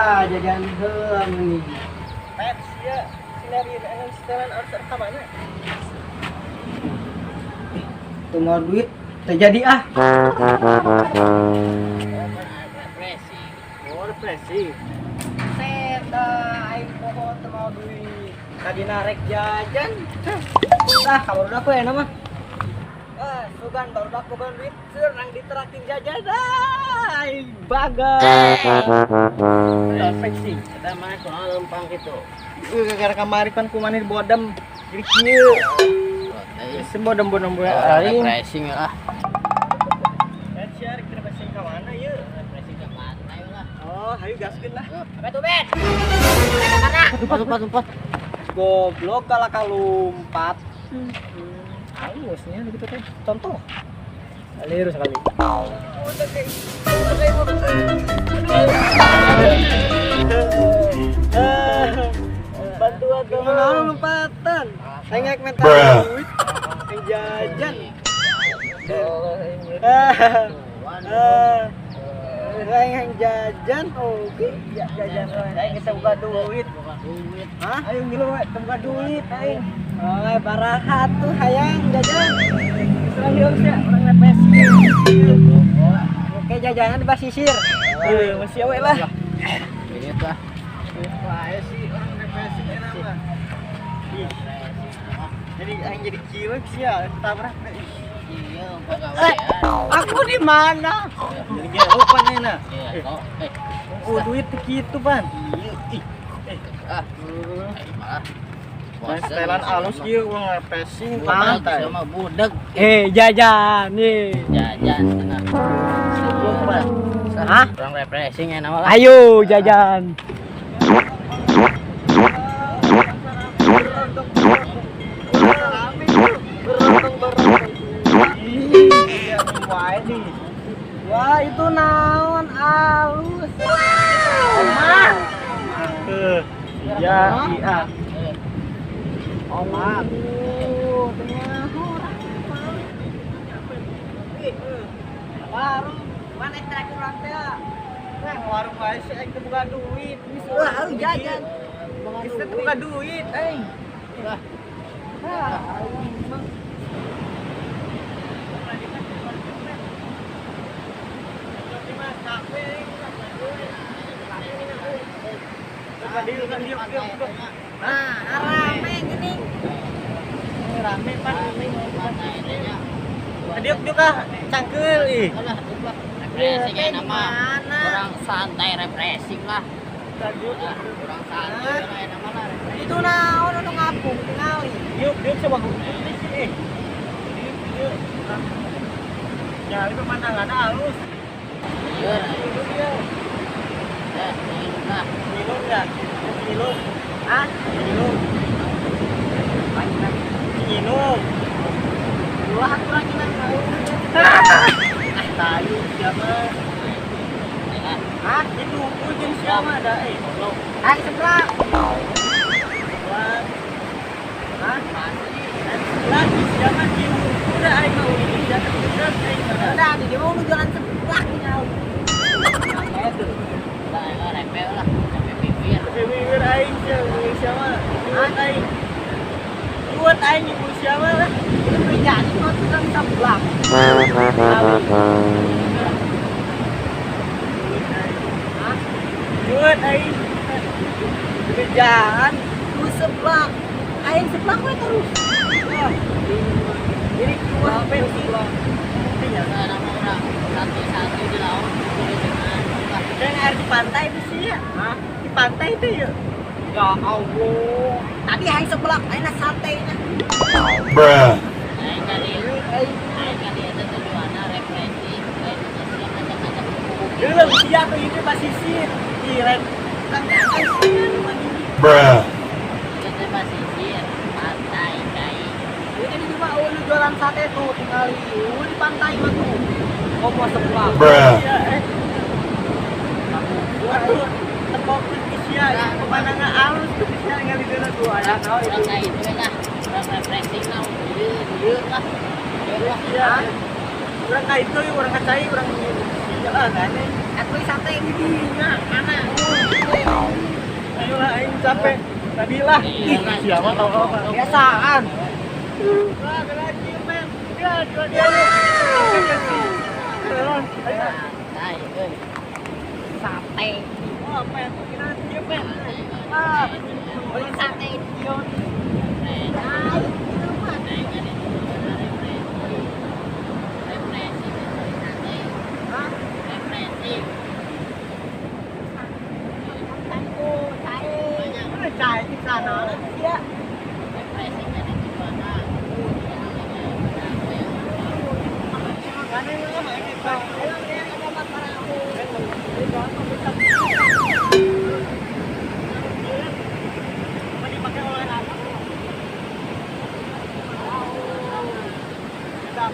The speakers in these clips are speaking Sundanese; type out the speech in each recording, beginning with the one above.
Ah, jajan heula meni. Pet sia sinari anu setelan harus ka mana? Teu mawa duit, teu jadi ah. Refreshing. Oh, refreshing. Set dah, aing poho teu mawa duit. Tadi narek jajan. Ah, kabar udah ya nama. Ah, sugan baru boga duit, serang ditraktir jajan. Ah, aing bagai. Refreshing. Kita mah kunaon lempang gitu. Gara-gara kamari kan kumani bodem. Jadi kieu. Eh, Sebodem-bodem bae aing. refreshing lah. Pet sia rek refreshing ka mana ieu? Refreshing ke pantai lah. Oh, hayu gaskeun lah. Apa tuh, Bet? Mana? Lompat, lompat, lompat. Goblok kalah kalumpat. Halusnya gitu teh. Contoh. Liru sekali. Bantuan dong. Kunaon lompatan? Aing rek minta duit. Aing jajan. Ah, ah. Aing jajan, oke. Ya, jajan. Aing geus boga duit. Duit. Hah? Ayo ngilu we, teu boga duit aing. Oh, barahat tuh hayang jajan. Geus lagi sia urang refreshing. Oke, jajanan di basisir. Eh, masih we lah. Ini tuh. Wah, sih orang refreshing enak mah. Ih, jadi aing jadi kieu sia tabrak. Iya, pegawaian. Aku di mana? Jadi gelo pan enak. Iya, kok. Eh, Oh, duit kitu pan. Iya, ih. ah. Malah. Nah, setelan alus kieu urang refreshing Pantai. pantai. Sama budeg. Eh, jajan nih. Jajan cenah. Goblok, Pan. Hah? Kurang refreshing ya nama lah. Ayo jajan. Iya, wae nih. Wah, itu naon alus. Omah. Eh, ya, iya. Omah. Warung, mana terakhir urang teh? Nah, warung wae sih aing teu boga duit. Wah, ayo jajan. Geus teu boga duit aing. Lah, Ah, aing mah. Nah, rame gini. Rame pan. pantai nya. Diuk diuk ah, cangkeul ih. Alah, lah. Refreshing ya Di nama. mana? Kurang santai refreshing lah. Kurang santai lah ya nama lah refreshing. Itu naon anu ngapung tingali. Diuk diuk coba sih ih. Diuk diuk. Ya, ini pemandangan halus. Iya, Minum ya. eh, minum lah. Minum ya. Minum. Hah? Minum. Minum. Wah, aku lagi nang. Ah, tayu siapa? Ya, Hah? Itu ujung siapa ada eh. Goblok. Aing sebelah. Wah, Hah? sebelah di siapa sih? Udah aing mau ini siapa udah aing mah. Udah, di dia mau jalan sebelah tingali. Itu. lah, ya, repel lah. Sampai bibir. Bibir aing siapa? Juat aing. Juat aing ibu siapa lah. Itu beri jadi mau tukang sebelah. Hah? Juat aing. Kerjaan ku sebelah. Aing sebelah we terus. Wah. Jadi juat pensi. Iya. Nah, nama orang satu-satu di laut dengan lah. Dan air di pantai itu sih ya. Hah? Di pantai itu ya. Ya Allah. Tadi aing sebelah, aing satenya. Bruh. Aing kali, Aing aing kali itu tujuannya refreshing. Aing itu siap ngajak-ngajak Belum siap ini pasisir. Iren. Bruh. Itu teh pasisir, pantai, kai. Ini tadi cuma lu jualan sate tuh tingali. Lu di pantai mah tuh. Komo sebelah. Bruh. Iya, eh. Aduh, tepok ke sia, pemandangan halus tuh sia ngali deuna tuh aya naon Urang itu. ka itu lah, urang refreshing lah, lieur, lieur lah. Lieur lah. Iya. Urang ka itu, urang ka cai, urang sia lah kan. Aku sate di dinya, mana? Ayolah aing capek. Tadi lah. Iya, Siapa tahu apa. Biasaan. Wah, kena cium, men. Ya, dua dia lu. Ayo. Santai, euy. Sate. Wah, men, kena cium, men. Ah, Beli sate idiot. Cai di sana sia.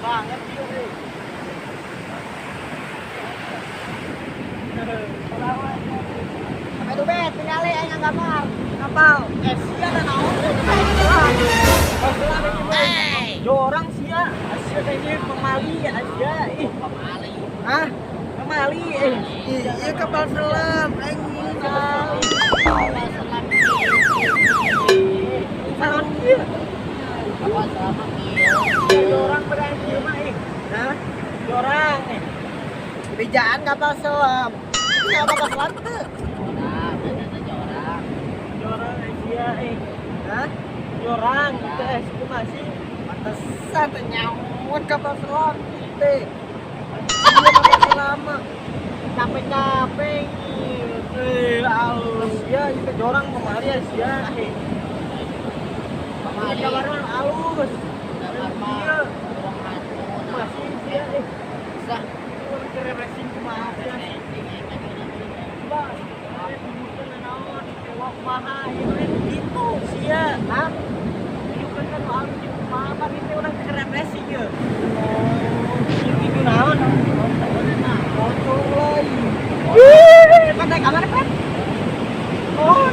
Banget gitu. Sampai dubet tinggali aing gambar kapal. Eh, sia na naon? Jorang sia, sia kayaknya pemali aja. Ih, hah? Pemali eh. Iya kapal selam, aing. Salon ieu. Jorang pada ieu mah ih. Hah? Jorang eh. Bejaan kapal selam. Ini apa kapal selam tuh? Jorang sia eh. Hah? Jorang itu eh suku masih. Pantesan teh nyamun kapal selam teh. Iya kapal selam mah. Capek-capek. Eh, alus ya itu jorang pemali sia eh. Kabarnya alus. Iya. Masih sia eh. Refreshing kumaha sia. Coba tunjukkeun naon kumaha ieu teh gitu sia. Hah? Tunjukkeun kan alus jeung kumaha kan itu urang keur refreshing ye. Oh, ieu naon? Pocong lain. Cepat naik kamar, Pet. Oh.